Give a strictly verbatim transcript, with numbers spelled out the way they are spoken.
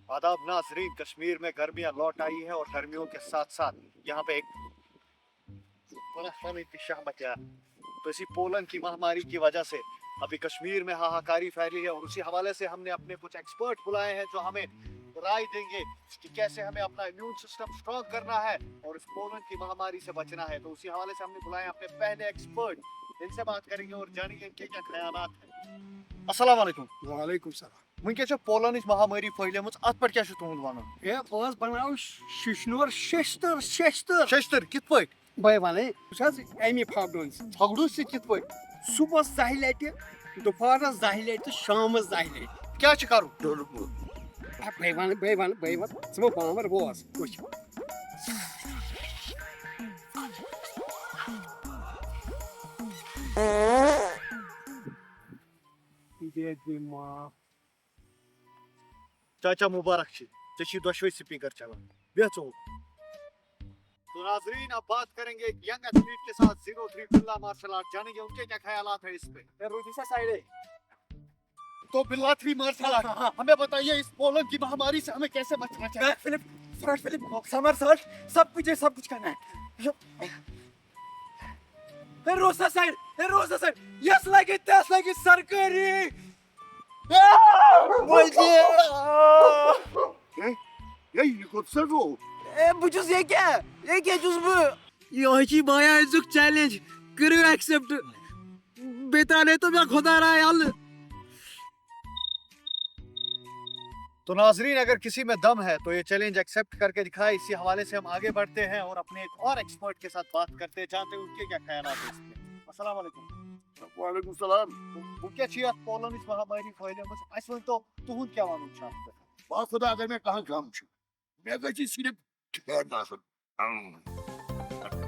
آداب ناظرین، کشمیر میں گرمیاں لوٹ آئی ہیں اور گرمیوں کے ساتھ ساتھ یہاں پہ ایک بڑا فن انتشام بچا۔ تو اسی پولن کی مہاماری کی وجہ سے ابھی کشمیر میں ہاہاکاری پھیلی ہے، اور اسی حوالے سے ہم نے اپنے کچھ ایکسپرٹ بلائے ہیں جو ہمیں رائے دیں گے کہ کیسے ہمیں اپنا امیون سسٹم اسٹرانگ کرنا ہے اور اس پولن کی مہاماری سے بچنا ہے۔ تو اسی حوالے سے ہم نے بلائے اپنے پہلے ایکسپرٹ، ان سے بات کریں گے اور جانیں گے ان کے کیا خیالات ہیں۔ السلام علیکم۔ وعلیکم السلام۔ وٕنکیٚس چھےٚ پولنٕچ مہامٲری پھٔہلیمٕژ، اَتھ پٮ۪ٹھ کیٛاہ چھُ تُہُنٛد وَنُن؟ ہے، بہٕ حظ بَناوٕ شِشنور شیشتٕر شیشتٕر۔ شیشتٕر کِتھ پٲٹھۍ؟ بَے وَنَے، بہٕ چھُس حظ اَمی پھۄکہٕ ڈوٗنۍ سۭتۍ۔ پھۄکہٕ ڈوٗنۍ سۭتۍ کِتھ پٲٹھۍ؟ صُبحَس زَہہِ لَٹہِ، دُپہرَس زَہہِ لَٹہِ تہٕ شامَس زَہہِ لَٹہِ۔ کیٛاہ چھُ کَرُن؟ آ، بَے وَنہٕ، بَے وَنہٕ، بَے وَنہٕ، ژٕ مہٕ بامبر بوز، وٕچھ۔ دے دِ معاف۔ چاچا مبارک چھِ، ژےٚ چھی دۄشوے سپیکر چلان۔ بیٚہہ ژٕ ہُہ۔ تو ناظرین، اب بات کریں گے ایک ینگ ایتھلیٹ کے ساتھ، زیرو تھری بلا مارشل آرٹ، جانیں گے ان کے کیا خیالات ہیں اس پہ۔ اے، روٗزِو سا سایڈے۔ تو بلا تھری مارشل آرٹ، ہمیں بتائیے اس پولن کی مہاماری سے ہمیں کیسے بچنا چاہیے؟ بیک فلپ، فرنٹ فلپ، سمرسالٹ، سب کچھ ہے، سب کچھ کرنا ہے۔ ہے روسا سایڈ، ہے روسا سایڈ، یس لگہِ تس لگہِ سرکٲری۔ ہے، ہے، یہِ کوٚت سا گوٚو؟ اے، بہٕ چھُس ییٚکیٛاہ، ییٚکیٛاہ چھُس بہٕ۔ یِہوٚے چھُ بایا أزیُک چیلنج، کٔرِو ایکسپٹ۔ بیٚیہِ ترٛاو نَے تو مےٚ خۄدا راے اَلہٕ۔ تو ناظرین، اگر کسی میں دم ہے تو یہ چیلنج ایکسپٹ کرکے دکھائے۔ اسی حوالے سے ہم آگے بڑھتے ہیں اور اپنے ایک اور ایکسپرٹ کے ساتھ بات کرتے ہیں، جانتے ہیں ان کے کیا خیالات ہیں اس پہ۔ السلام علیکم۔ وعلیکم السلام۔ وٕنکیٚس چھِ یَتھ پولنٕچ مہامٲری پھٔہلیمٕژ، اَسہِ ؤنۍ تو تُہُنٛد کیٛاہ وَنُن چھُ اَتھ پٮ۪ٹھ؟ با خدا، اگر مےٚ کانٛہہ غم چھُ، مےٚ گژھِ صرف ٹھیک آسُن۔ اۭں۔